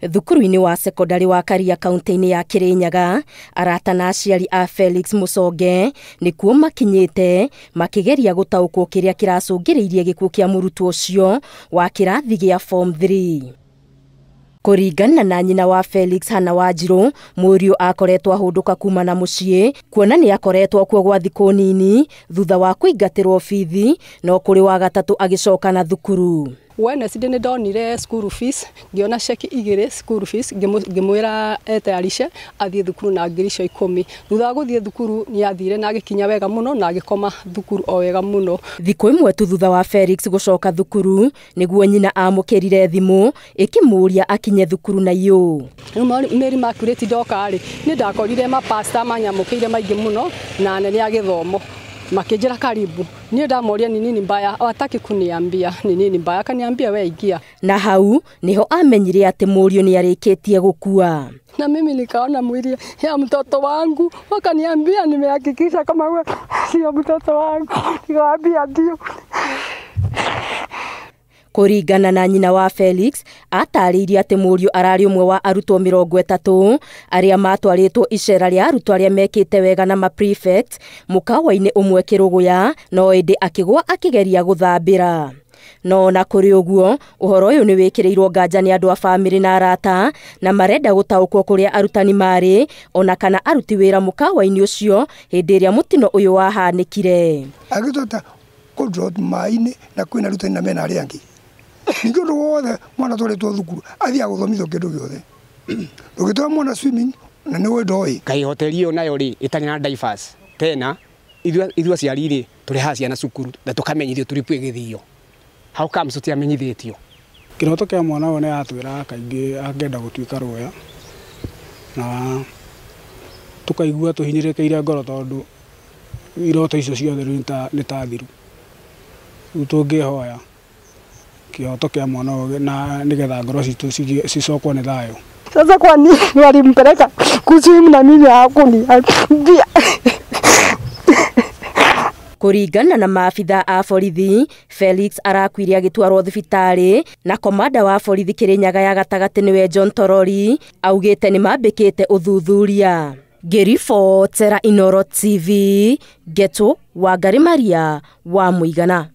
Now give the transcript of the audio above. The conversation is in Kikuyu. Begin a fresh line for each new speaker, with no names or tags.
Thukuru-inĩ wa sekondari wa Karia kaunti-inĩ ya Kirinyaga, arata na aciari a Felix Musonge nĩkuo makinyĩte makĩgeria gũtaũkwo kĩrĩa kĩracũngĩrĩirie gĩkuũ kĩa mũrutwo ũcio wa kĩrathi gĩa form 3. Kũringana na nyina wa Felix Hannah Wanjiru, mũriũ akoretwo ahũndũka kuma na mũciĩ kuona nĩ akoretwo kuo gwa thikũ nini thutha wa kũingatĩrwo bithi, no kũrĩ wa gatatũ agĩcoka na thukuru.
Wednesday nĩ ndonire school fees, ngĩona ceki igĩrĩ school fees, ngĩmwĩra etayarishe athiĩ thukuru na ngiri icio 10. Thutha wa gũthiĩ thukuru nĩ athire na agĩkinya wega mũno na agĩkoma thukuru o wega mũno.
Thikũ ĩmwe tu thutha wa Felix gũcoka thukuru nĩguo nyina amũkĩrire thimũ ĩkĩmũũria akinye thukuru na iyũ.
Rĩu Mary Immaculate ndoka rĩ, nĩ ndakorire mapasta manyamũkĩire maingĩ mũno na anene a gĩthomo makĩnjĩra karibu. Niĩ ndamoria ni nini mbaya, hawataki kuniambia ni nini mbaya, akaniambia we ingia.
Na hau niho amenyire atĩ mũriũ nĩ arĩkĩtie gũkua.
Na mimi nikaona mwili ya mtoto wangu, wakaniambia nimehakikisha kama wewe sio mtoto wangu, nikamwambia ndio.
Kũringana na nyina wa Felix, atarĩirie atĩ mũriũ ararĩ ũmwe wa arutwo 30 arĩa matwarĩtwo icera rĩa arutwo arĩa mekĩte wega na ma prefect mũkawa-inĩ ũmwe Kĩrũgũya, no ĩndĩ akĩgwa akĩgeria gũthambĩra. No ona kũrĩ ũguo, ũhoro ũyũ nĩ wĩkĩrĩirwo nganja nĩ andũ a bamĩrĩ na arata, na marenda gũtaũkwo kũrĩa arutani marĩ ona kana aruti wĩra mũkawa-inĩ ũcio hĩndĩ ĩrĩa mũtino ũyũ wahanĩkire.
Agĩtota kũ-drop maĩ-inĩ na kwĩna arutani na mena arĩa angĩ. Ningĩ ũndũ wothe mwana atwarĩtwo thukuru athiaga gũthomithio kĩndũ gĩothe. Ndũgĩtwara mwana swimming na nĩwe ndoĩ.
Kaĩ hoteli ĩyo nayo rĩ ĩtarĩ na divers tena, ithuĩ aciari rĩ tũrehaga ciana cukuru na tũkamenyithio tũripũ ĩgĩthio. How comes tũtiamenyithĩtio?
Kĩroto kĩa mwana ũyũ nĩ atwĩraga kaingĩ angĩenda gũtuĩka rũya, na tũkaigua tũhinyĩrĩkĩire ngoro tondũ iroto icio ciothe rĩu nĩ ta thiru. Rĩu tũngĩhoya kĩhoto kĩa mwana ũyũ na nĩgetha ngoro citũ cicokwo nĩ thayũ.
Sasa kwa nini walimpeleka kuswim na mimi hakuniambia?
Kũringana na maabitha a borithi, Felix arakuire agĩtwarwo thibitarĩ, na komanda wa borithi Kĩrĩnyaga ya gatagatĩ nĩwe John Torori augĩte nĩ mambĩkĩte ũthuthuria. Ngĩribotera Inooro TV, Ngeto Wangari Maria wa Mũigana.